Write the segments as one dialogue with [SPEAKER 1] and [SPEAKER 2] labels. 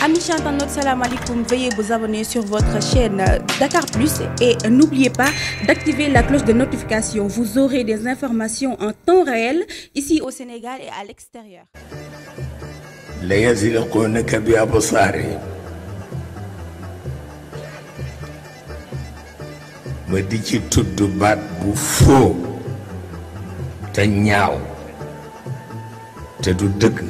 [SPEAKER 1] Amis internautes, salam alaikum. Veuillez vous abonner sur votre chaîne Dakar Plus et n'oubliez pas d'activer la cloche de notification. Vous aurez des informations en temps réel ici au Sénégal et à l'extérieur.
[SPEAKER 2] La yazliqunaka bi absarihim ma di ci tudd baat bu foo te ñaaw te du dëgg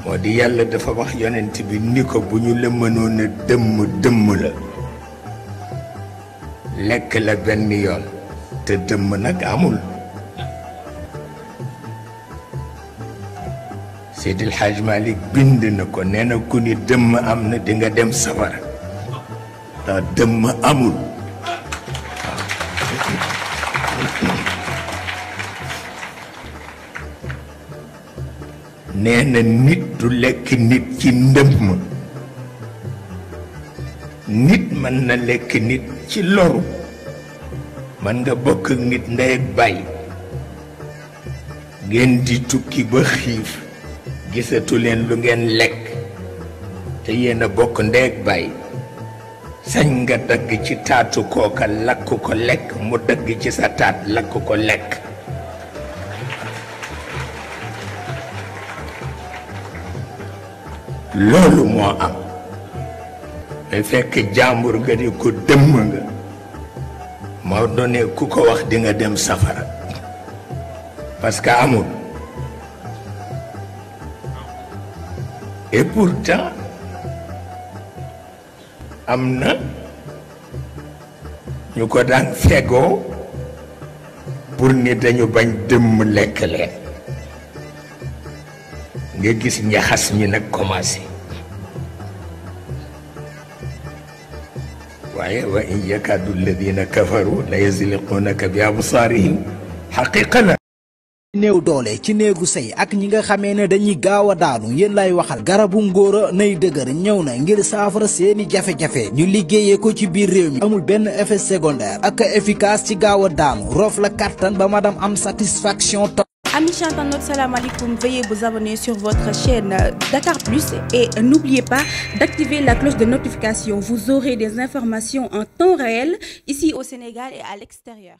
[SPEAKER 2] moo di yàlla dafa wax yonent bi ni ko bu ñu la mënoon a dëmm la lekk la benn yoon te dëmm nag amul. Seydil Hadj Malick bind na ko nee na ku ni dëmm am na di nga dem safara ndax dëmm amul. nee na nit du lekk nit ci ndëmm nit mën na lekk nit ci loru mën nga bokk ak nit ndey ak baay ngeen di tukki ba xiif gisatu leen lu ngeen lekk te yéen a bokk ndey ak baay sañ nga dagg ci taatu kooka lakk ko lekk mu dagg ci sa taat lakk ko lekk. loolu moo am mais fekk jàmbur nga di ko dëmm nga moo doone ku ko wax di nga dem safara parce que amul. Et pourtant am na ñu ko daan fegoo pour ni dañu bañ dëmm lekk leen nga gis njaxas mi nag commencé waaye wa in yakadu alladina kafaru la yazliqunaka bi absarihim xaqiqa la
[SPEAKER 3] néew doole ci néegu sëy ak ñi nga xamee ne dañuy gaaw a daanu yéen lay waxal garabu ngóora nay dëgër ñëw na ngir saafara seeni jafe-jafe ñu liggéeyee ko ci biir réew mi amul benn effet secondaire ak efficace ci gaaw a daanu roof la kattan ba madame am satisfaction.
[SPEAKER 1] Amis internautes, salam alaikum. Veuillez vous abonner sur votre chaîne Dakar Plus et n'oubliez pas d'activer la cloche de notification. Vous aurez des informations en temps réel ici au Sénégal et à l'extérieur.